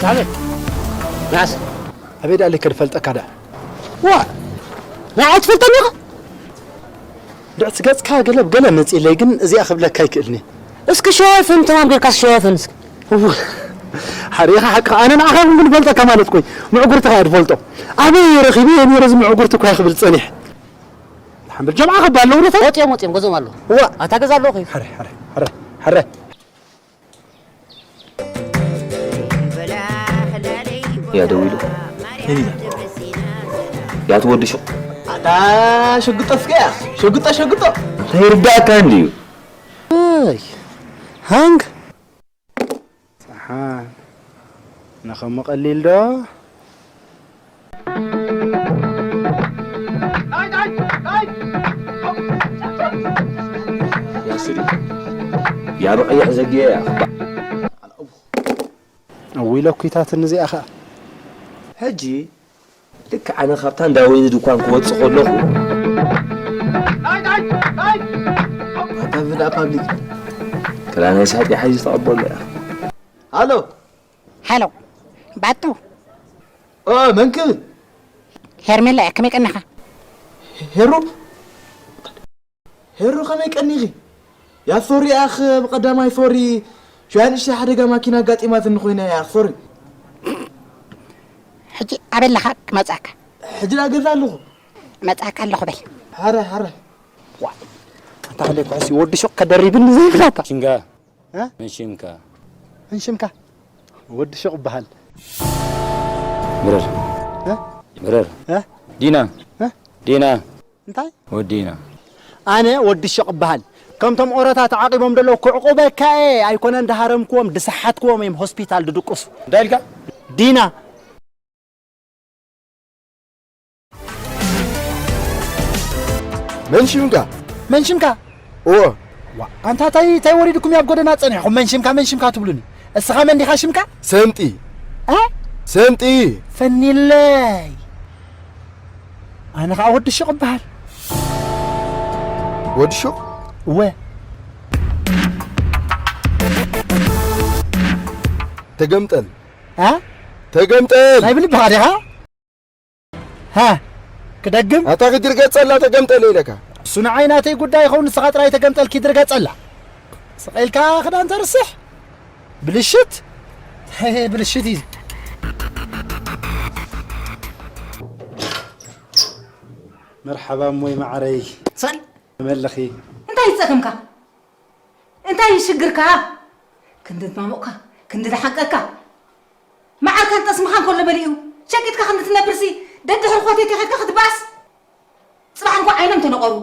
ኣቤት። ናስ። ኣበይ ደኣ ኣለካ ድፈልጠካ ደኣ? ዋ! ንዓይ ትፈልጠኒ ኢኻ? ድዕት ገጽካ ገለ ገለ መጺለይ፣ ግን እዚኣ ክብለካ ኣይክእልኒ። እስኪ ሸዋፍን ተማም ጌርካ ሸዋፍን እስኪ። እዋ፣ ሓሪኻ ሓቅኻ፣ ኣነ ንዓኻ እውን ግን ፈልጠካ ማለት ኮይ፣ ምዕጉርትኻ እየ ዝፈልጦ። ኣበይ ረኺበዮ ነይረ እዚ ምዕጉርቲ እኳ ክብል ጸኒሐ። ሓምብል ጀምዓ ከባ ኣለዉ ነታ? ወጺኦም፣ ወጺኦም፣ ገዝኦም ኣለዉ። እዋ። ኣታ ገዛ ኣለዉ ኸይዱ። ሓረ፣ ሓረ፣ ሓረ፣ ሓረ። እያ ደዊሉ። እያ ትወዲ ሹቕ። ኣታ ሸጉጦ እስከ እያ። ሸጉጦ፣ ሸጉጦ። እንታይ ይርዳእካ እንድዩ? ኣይ፣ ሃንግ። ጸሓን። ንኸምኡ ቀሊል ዶ? ያ ስዲ። ያ ብቐይሕ ዘግየ እያ። እውይ ለኩይታትኒ እዚኣ ኸኣ። ሕጂ ልክዕ ኣነ ካብታ እንዳ ወይኒ ድኳን ክወጽእ ከለኹ፣ ኣታ ብዳ ፓብሊክ ክላ ናይ ሳቂ ሓይዚ ተቐበሎ እያ። ሃሎ። ሃሎ። ባጡ። ኦ፣ መን ክብል? ሄርሜላ እያ፣ ከመይ ቀኒኻ? ሄሩ? ሄሩ ከመይ ቀኒኺ? ያ ፎሪ ኣኽ ብቐዳማይ ፎሪ ሸውያ ንእሽተይ ሓደጋ ማኪና ኣጋጢማትኒ ኮይና እያ ኣኽ ፎሪ። ሕጂ ኣበይ ኣለኻ ክመጽኣካ? ሕጂ ዳ ገዛ ኣለኹ። መጽኣካ ኣለኹ በል። ሓረ፣ ሓረ። ዋ፣ ኣንታ ከለይ ኩዕሲ ወዲ ሹቕ ከደሪብኒ ዘይብላታ። ሽንጋ። እ? መን ሽምካ? መን ሽምካ? ወዲ ሹቕ እበሃል። ምረር። እ? ምረር። እ? ዲና። እ? ዲና። እንታይ? ወዲና። ኣነ ወዲ ሹቕ እበሃል። ከምቶም ኦሮታት ዓቂቦም ዘለዉ ክዕቁበካ እየ። ኣይኮነን ድሃረምክዎም፣ ድሰሓትክዎም እዮም ሆስፒታል ድድቁሱ። እንታይ ኢልካ? ዲና። መን ሽምካ? መን ሽምካ? እዎ። ዋ፣ ኣንታ ታይ፣ ታይ ወሪድኩም ኣብ ጎደና ጸኒሕኩም መን ሽምካ፣ መን ሽምካ ትብሉኒ? እስኻ መን ዲኻ ሽምካ? ሰምጢ። እ? ሰምጢ። ፈኒለይ። ኣነ ኸኣ ወዲ ሹቕ እበሃል። ወዲ ሹቕ? እወ። ተገምጠል። እ? ተገምጠል። ናይ ብልብኻ ዲኻ? ሃ፣ ክደግም? ኣታ ክድርገጸላ ተገምጠል ኢለካ። እሱ ንዓይ ናተይ ጉዳይ ይኸውን፣ ንስኻ ጥራይ ተገምጠል ኪድርገጸላ። ስቕ ኢልካ ክዳን ተርስሕ። ብልሽት? ብልሽት እዩ። መርሓባ እሞይ መዓረይ። ሰል-፣ ከመይ ኣለኺ? እንታይ ይጸገምካ? እንታይ እዩ ሽግርካ? ክንዲ ዝማሙቕካ፣ ክንዲ ዝሓንቀካ። መዓርካን ጠስምኻን ከሎ መሊኡ፣ ሸቂጥካ ክንዲ ትነብርሲ፣ ደድሕሪ ኾቴቴ ኸድካ ክትበኣስ። ጽባሕ እንኳ ዓይኖም ተነቐሩ።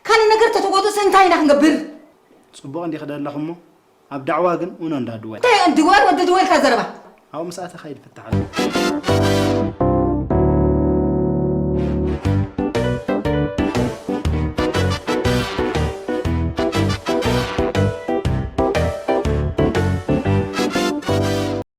ካልእ ነገር ተተጎድኡሲ እንታይ ኢና ክንገብር? ጽቡቕ እንዲኺ ደለኺ እሞ፣ ኣብ ዳዕዋ ግን ኡኖ እንዳ ድወል። እንታይ ኡኖ ድወል፣ ወዲ ድወል ኢልካ ዘረባ? ኣብኡ ምስ ኣተኻ እዩ ዝፍታሕ ኣሎ።